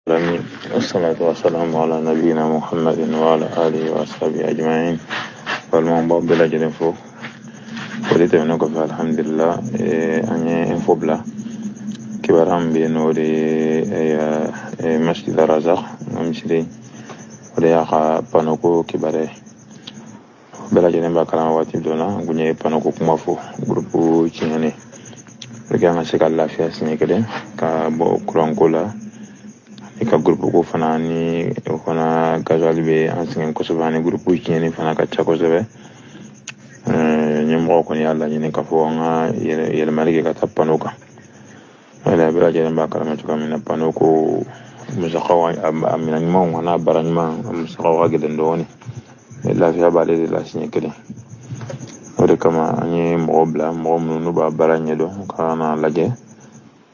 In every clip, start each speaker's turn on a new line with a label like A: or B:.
A: العالمين والصلاة والسلام على نبينا محمد وعلى آله وأصحابه أجمعين. Balimaw, b'aw bɛɛ lajɛlen fo. Foli tɛmɛnen kɔfɛ, alhamdulillah, an ye info bila. Kibaruya min bɛ yen, n'o de ye Masjid Razak, n ka misiri, o de y'a ka panneau ko kibaruya ye. Bɛɛ lajɛlen b'a kalama, waati dɔ la n kun ye panneau ko kuma fɔ groupe tiɲɛnen pour que an ka se ka lafiya siɲɛ kelen ka bɔ kuranko la. I ka groupe ko fana ni o fana gasoil bɛ an sɛgɛn kosɛbɛ, ani groupe tiɲɛni fana ka ca kosɛbɛ. Ɲɛmɔgɔ kɔni y'a laɲini k'a fɔ an ka yɛlɛmali kɛ ka taa panneau kan. Wala bɛɛ lajɛlen b'a kalama cogoya min na, panneau ko musakaw, a minɛn ɲumanw a n'a baara ɲuman, a musakaw ka gɛlɛn dɔɔnin. Lafiya b'ale de la siɲɛ kelen. O de kama an ye mɔgɔ bila, mɔgɔ minnu n'u b'a baara ɲɛdɔn, ka na lajɛ.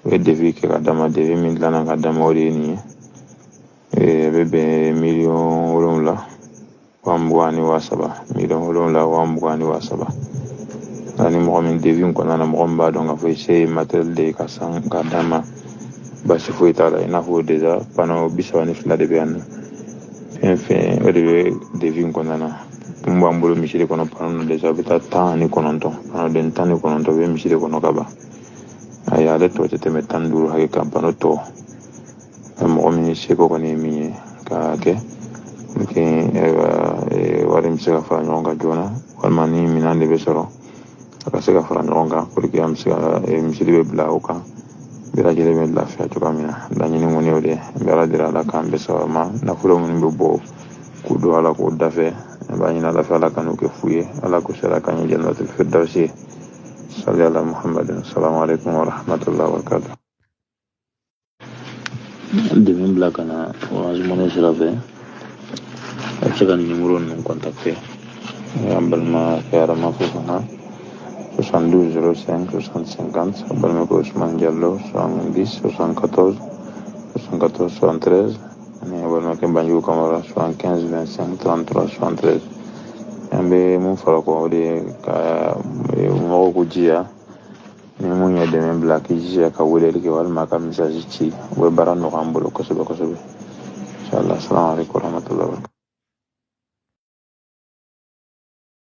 A: U ye devis kɛ ka d'a ma. Devis min dilanna ka d'a ma, o de ye nin ye. A bɛ bɛn 7,023,000, 7,023,000. Nka ni mɔgɔ min, devis in kɔnɔna na, mɔgɔ min b'a dɔn k'a fɔ i se ye matériel de ye ka san ka d'a ma, basi foyi t'a la. I n'a fɔ déjà panneau 32 de bɛ yan nɔ, fɛn fɛn o de bɛ devis in kɔnɔna na. Mun b'an bolo misiri kɔnɔ, panneau déjà bɛ taa 19, panneau den 19 bɛ misiri kɔnɔ ka ban. Ayi, ale tɔ tɛ tɛmɛ 15 hakɛ kan, panneau tɔ. Mɔgɔ min seko kɔni ye min ye k'a kɛ pour que wari bɛ se ka fara ɲɔgɔn kan joona, walima ni minɛn de bɛ sɔrɔ, a ka se ka fara ɲɔgɔn kan pour que an bɛ se ka misiri bɛ bila o kan, bɛɛ lajɛlen bɛ lafiya cogoya min na. Laɲini kɔni y'o de ye. An bɛ Ala deli, Ala k'an bɛɛ sababa ma. Nafolo minnu bɛ bɔ k'u don Ala k'o dafɛ, an b'a ɲini Ala fɛ, Ala ka n'o kɛ fu ye. Ala k'o sera k'an ye jannatul firdausi ye. Sali ala Muhammadin. Salamu alaikum wa rahmatullahi wa barakatuh. Dɛmɛ bila ka na Orange Money sira fɛ, a bɛ se ka nin numéro ninnu contacter: an balimakɛ Adama Fofana, 72 05 60 50, an balimakɛ Ousmane Diallo, 70 74 74 73, ani an balimakɛ Banjugu Kamara, 75 25 33 73. An bɛ mun fara kɔ, o de ye ka mɔgɔw ko jija, ni mun ye dɛmɛ bila, k'i jija ka weleli kɛ walima ka message ci. O bɛ baara nɔgɔya an bolo kosɛbɛ kosɛbɛ, inshallah. Assalamu alaikum warahmatullahi wabarakatuh.